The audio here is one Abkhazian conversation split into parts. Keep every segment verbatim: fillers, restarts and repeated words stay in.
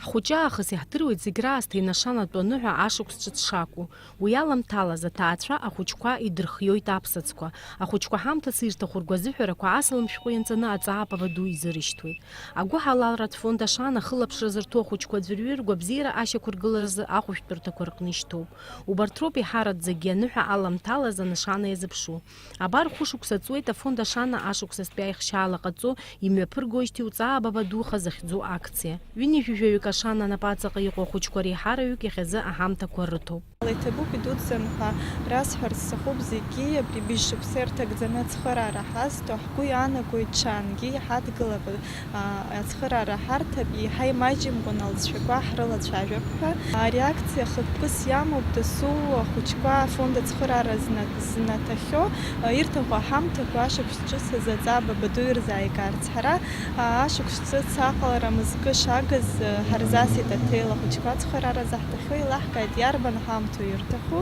Ҳхәыҷы аахыс иаҳдыруеит зегь раасҭа инашанатәу аныҳәа ашықәс ҿыц шакәу. Уи аламҭалаз аҭаацәа ахәыҷқәа идырхиоит аԥсаӡқәа. Ахәыҷқәа ҳамҭас ирҭаху ргәазыҳәарақәа асалам шәҟәы ианҵаны аҵаа Бабаду изырышьҭуеит. Агәыҳалалратә фонд Ашана ахылаԥшра зырҭо ахәыҷқәа аӡәырҩы ргәабзиара ашьақәыргыларазы ахәышәтәырҭақәа рҟны ишьҭоуп. Убарҭ роуп еиҳараӡакгьы аныҳәа аламҭалаз анашана иазыԥшу. Абар хәышықәса ҵуеит афонд Ашана ашықәсазтәи аихшьаала ҟаҵо имҩаԥыргоижьҭеи уҵаа Бабаду уха захьӡу акциа. Ҩынҩажәижәаҩык Ашана анапаҵаҟа иҟоу ахәыҷқәа реиҳараҩык иахьазы аҳамҭақәа рыҭоуп. Иҭабуп идуӡӡан ҳәа расҳәарц сҭахуп зегьы, абри быжь шықәса ирҭагӡаны ацхыраара ҳазҭо, ҳгәы иаанагоит ҽаангьы иҳадгылап, а, ацхыраара ҳарҭап, еиҳа имаҷымкәан алҵшәақәа ҳрылацәажәап ҳәа. Ари акциа хықәкыс иамоуп дасу ахәыҷқәа афонд ацхыраара зна-, знаҭахьоу, а, ирҭаху аҳамҭақәа ашықәс ҿыц азы аҵаа Бабаду ирзааигарц. Ҳара, а, ашықәс ҿыц аҟалара мызкы шагыз, а, ҳарзасит аҭел, ахәыҷқәа ацхыраара заҳҭахьоу еилаҳкааит иарбан ҳамҭоу ирҭаху.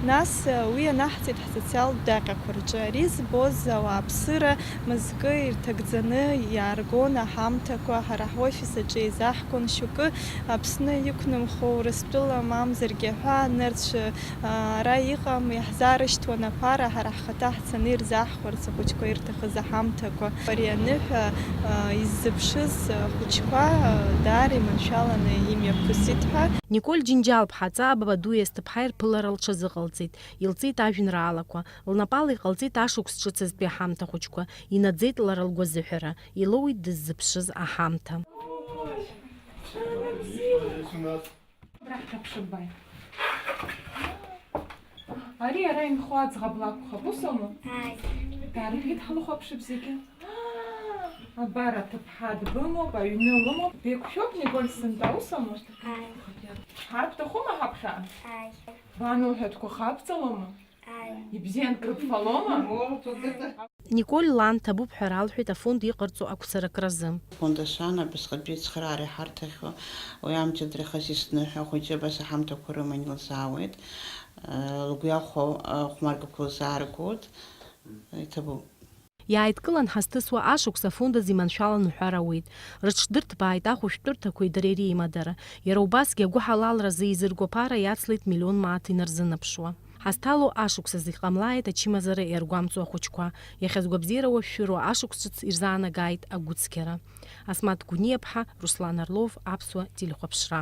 Нас, а, уи анаҳҵеит ҳсоциалтә даҟьақәа рҿы. Ари збоз ауааԥсыра мызкы ирҭагӡаны иааргон аҳамҭақәа, ҳара ҳофис аҿы еизаҳгон, шьоукы Аԥсны иқәнымхо, Урыстәыла мамзаргьы аҳәаа нырцә, а, ара иҟам, иаҳзаарышьҭуан аԥара, ҳара ҳхаҭа ҳцаны ирзаҳхәарц ахәыҷқәа ирҭахыз аҳамҭақәа. Ари аныҳәа, а, иззыԥшыз ахәыҷқәа, а, даара иманшәаланы имҩаԥысит ҳәа. Николь Џьынџьал-ԥҳа аҵаа Бабаду Есҭыԥҳа ирԥылара лҽазыҟалҵеит, илҵит ажәеинраалақәа, лнапала иҟалҵеит ашықәс ҿыцызтәи аҳамҭа хәыҷқәа, инаӡеит лара лгәазыҳәара, илоуит дыззыԥшыз аҳамҭа. Абра ҳҭаԥшып, баи. Ари ара инхо аӡӷаб лакәхап, ус аума? Ааи. Дара иҳәеит ҳлыхәаԥшып зегьы. Абар аҭыԥҳа дбымоуп, аҩны лымоуп. Беиқәшәоуп, Николь, сынтәа, ус аума? Ааи. Ҳарҭахума ҳаԥхьа? Ааи. Бан лҳәатәқәа хабҵалома? Ааи. Ибзиан крыбфалома? Николь лан ҭабуп ҳәа ралҳәеит афонд иҟарҵо ақәцаракразы. Фонд Ашана абасҟатәи ацхыраара иҳарҭахьоу, уи амчыдра хазисны ҳәа ахәыҷы абас аҳамҭақәа рыман илзаауеит. Лгәы иахәо ахәмаргақәа лзааргоит. Иҭабуп. Иааидкылан ҳазҭысуа ашықәс афонд азы иманшәалан уҳәар ауеит. Рыҽдырҭбааит ахәышәтәырҭақәеи дареи реимадара. Иара убасгьы агәыҳалалразы изырго аԥара иацлеит миллион мааҭ инарзынаԥшуа. Ҳазҭало ашықәс азы иҟамлааит ачымазара иаргәамҵуа ахәыҷқәа. Иахьазгәабзиара уашәшәыроу ашықәс ҿыц ирзаанагааит агәыцқьара. Асмаҭ Гәыниаԥҳа, Руслан Орлов, Аԥсуа телехәаԥшра.